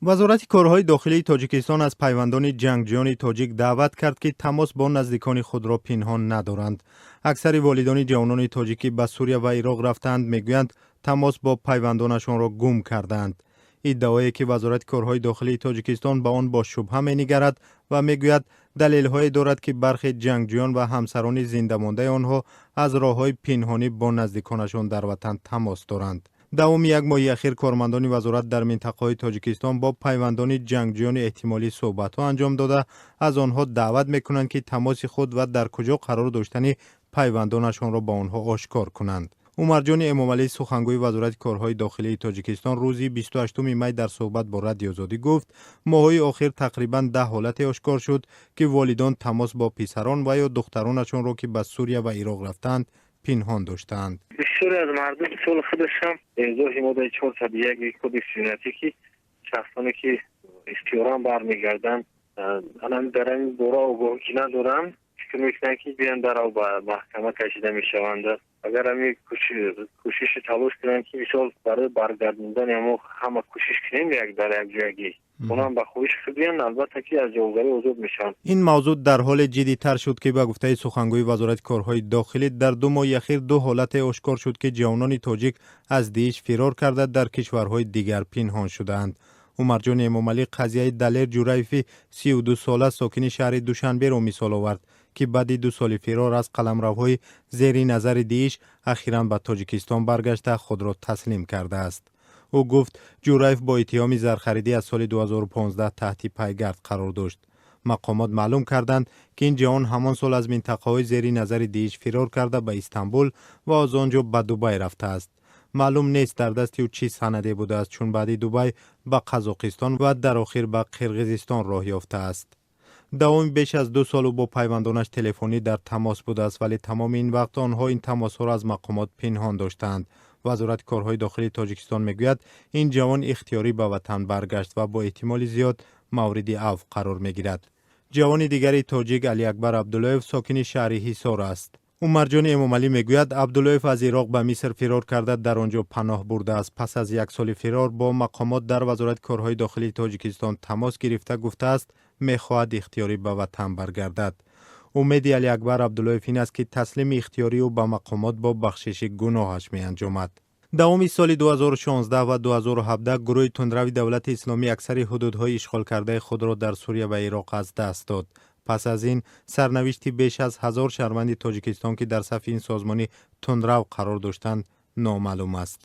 Вазорати корҳои дохилии Тоҷикистон аз пайвандони ҷангҷӯёни тоҷик даъват кард, ки тамос бо наздикони худро пинҳон надоранд. Аксари волидони ҷавонони тоҷикӣ ба Сурия ва Ироқ рафтаанд, мегӯянд, тамос бо пайвандонашонро гум кардаанд. Иддаое, ки Вазорати корҳои дохилии Тоҷикистон ба он бо шубҳа менигарад ва мегӯяд, далелҳое дорад, ки бархе ҷангҷӯён ва ҳамсарони зиндамондаи онҳо аз роҳҳои пинҳонӣ бо наздиконашон дар ватан тамос доранд. Давоми як моҳи ахир кормандони вазорат дар минтақаҳои Тоҷикистон бо пайвандони ҷангҷӯёни эҳтимолӣ суҳбатҳо анҷом дода, аз онҳо даъват мекунанд, ки тамоси худ ва дар куҷо қарор доштани пайвандонашонро ба онҳо ошкор кунанд. Умарҷони Эмомалӣ, сухангӯи Вазорати корҳои дохилии Тоҷикистон, рӯзи 28 май дар суҳбат бо Радиозодӣ гуфт, моҳҳои охир тақрибан 10 ҳолате ошкор шуд, ки волидон тамос бо писарон ва ё духтаронашонро, ки ба Сурия ва Ироқ рафтаанд, пинҳон доштаанд. Бисёре аз мардум мисоли худашам эзоҳи моддаи 401 кодекси ҷиноятӣ, ки шахсоне ки ихтиёран бармегарданд, дар ҳамин бора огоҳӣ надоранд, фикр мекунанд, ки биён дарав ба маҳкама кашида мешаванд. Агар ҳамин кӯшиши талош кунанд, ки мисол барои баргардондани ҳамо ҳама кӯшиш кунем як дар як ҷоягӣ, онам ба хоҳиши худ биён, албатта ки аз ҷавобгарӣ озод мешаванд. Ин мавзӯъ дар ҳоле ҷиддитар шуд, ки ба гуфтаи сухангӯи Вазорати корҳои дохилӣ, дар 2 моҳи ахир ду ҳолате ошкор шуд, ки ҷавонони тоҷик аз ДИИШ фирор карда, дар кишварҳои дигар пинҳон шудаанд. Умарҷони Эмомалӣ қазияи Далер Ҷураеви 32 сола, сокини шаҳри Душанберо мисол овард, ки баъди 2 соли фирор аз қаламравҳои зери назари ДИИШ ахиран ба Тоҷикистон баргашта, худро таслим кардааст. Ӯ гуфт, Ҷураев бо иттиҳоми зархаридӣ аз соли 2015 таҳти пайгард қарор дошт. Мақомот маълум карданд, ки ин ҷавон ҳамон сол аз минтақаҳои зери назари ДИИШ фирор карда, ба Истанбул ва аз он ҷо ба Дубай рафтааст. Маълум нест, дар дасти ӯ чӣ санаде будааст, чун баъди Дубай ба Қазоқистон ва дар охир ба Қирғизистон роҳ ёфтааст. Давоми беш аз 2 сол ӯ бо пайвандонаш телефонӣ дар тамос будааст, вале тамоми ин вақт онҳо ин тамосҳоро аз мақомот пинҳон доштаанд. Вазорати корҳои дохилии Тоҷикистон мегӯяд, ин ҷавон ихтиёрӣ ба ватан баргашт ва бо эҳтимоли зиёд мавриди авф қарор мегирад. Ҷавони дигари тоҷик Алиакбар Абдуллоев сокини шаҳри Ҳисор аст. Умарҷони Эмомалӣ мегӯяд, Абдуллоев аз Ироқ ба Миср фирор карда, дар он ҷо паноҳ бурдааст. Пас аз як соли фирор бо мақомот дар Вазорати корҳои дохилии Тоҷикистон тамос гирифта, гуфтааст, мехоҳад ихтиёрӣ ба ватан баргардад. Умеди Алиакбар Абдуллоев ин аст, ки таслими ихтиёрии ӯ ба мақомот бо бахшиши гуноҳаш меанҷомад. Давоми соли 2016 ва 2017 гурӯҳи тундрави Давлати Исломӣ аксари ҳудудҳои ишғолкардаи худро дар Сурия ва Ироқ аз даст дод. Пас аз ин сарнавишти беш аз 1000 шаҳрванди Тоҷикистон, ки дар сафи ин созмони тундрав қарор доштанд, номаълум аст.